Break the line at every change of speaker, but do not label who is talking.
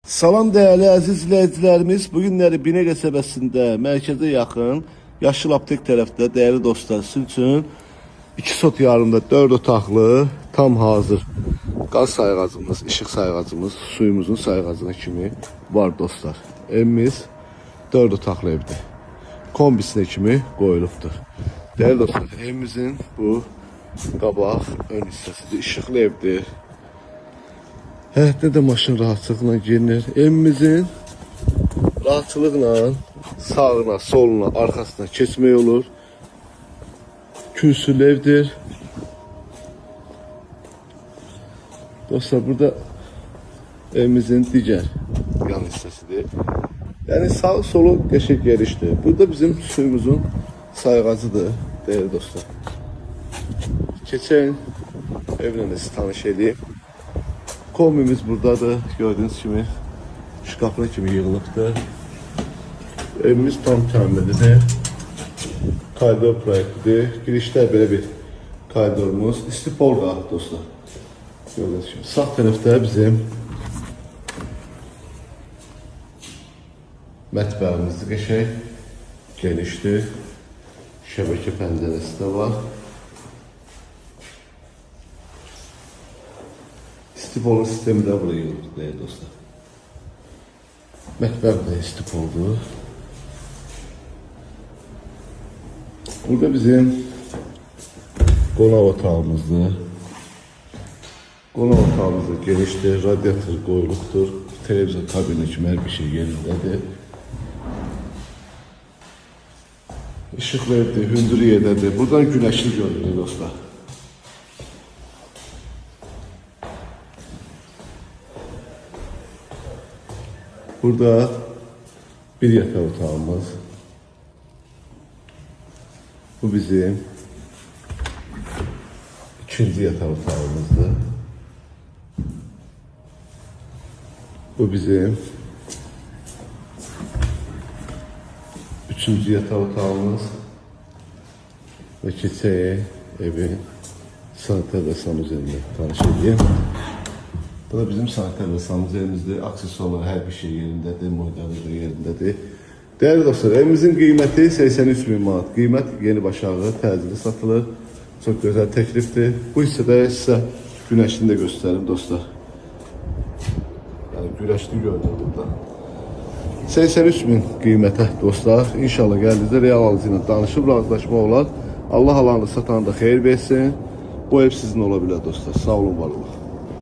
Salam dəyərli əziz izləyicilərimiz. Bu günləri Binə qəsəbəsində mərkəzə yaxın Yaşıl Aptek tərəfdə dəyərli dostlar sizin üçün 2 sot yarımda 4 otaqlı tam hazır qaz sayğacımız, işıq sayğacımız, suyumuzun sayğacına kimi var dostlar. Evimiz 4 otaqlı evdir. Kombisinə kimi qoyulubdur. Dəyərli dostlar, evimizin bu qabaq ön hissəsidir. İşıqlı evdir. Həyətdə də maşın rahatçılıqla girilir. Evimizin rahatçılıqla sağına, soluna, arxasına keçmək olur. Künsüllü evdir. Dostlar, burada evimizin digər yan hissəsidir. Yəni sağ solu qəşəng genişdir. Burada bizim suyumuzun sayğacıdır, dəyərli dostlar. Keçən evlə də sizi tanış edeyim. Kombimiz buradadır. Gördüyünüz kimi şkafına kimi yığılıbdır. Evimiz tam təmirlidir. Koridor proyektidir. Girişdə belə bir koridorumuz. İsti pol qalıb dostlar. Gördüyünüz kimi. Sağ tərəfdə bizim mətbəximizdir qəşəng. Genişdir. Şəbəkə pəncərəsi də var. İstipolun sistemi də buraya yığılıb dəyərli dostlar. Mətbəx də istipoldur. Burada bizim qonaq otağımızdır. Qonaq otağımız da genişdir, radiator qoyulubdur. Televizor kabini kimi hər bir şey yerindədir. İşıqlı evdir, hündür yerdədir. Buradan günəşli görünür dostlar. Burada bir yataq otağımız. Bu bizim ikinci yataq otağımızdır. Bu bizim üçüncü yataq otağımız. Və keçək evin sanitar və sanuzelini tanış edeyim. Bu da bizim sanitar və sanuzelimizdir. Aksesuarlar hər bir şey yerindədir, modelləri də yerindədir. Dəyərli dostlar, evimizin qiyməti 83 min manat. Qiymət yeni başağı, təcili satılır. Çox gözəl təklifdir. Bu hissədə sizə günəşini də göstərim dostlar. Yəni günəşli görünür burada. 83 min qiymətə dostlar. İnşallah gəldiyinizdə real alıcı ilə danışıb razılaşmaq olar. Allah alanı satanı da xeyir versin. Bu ev sizin ola bilər dostlar. Sağ olun, var olun.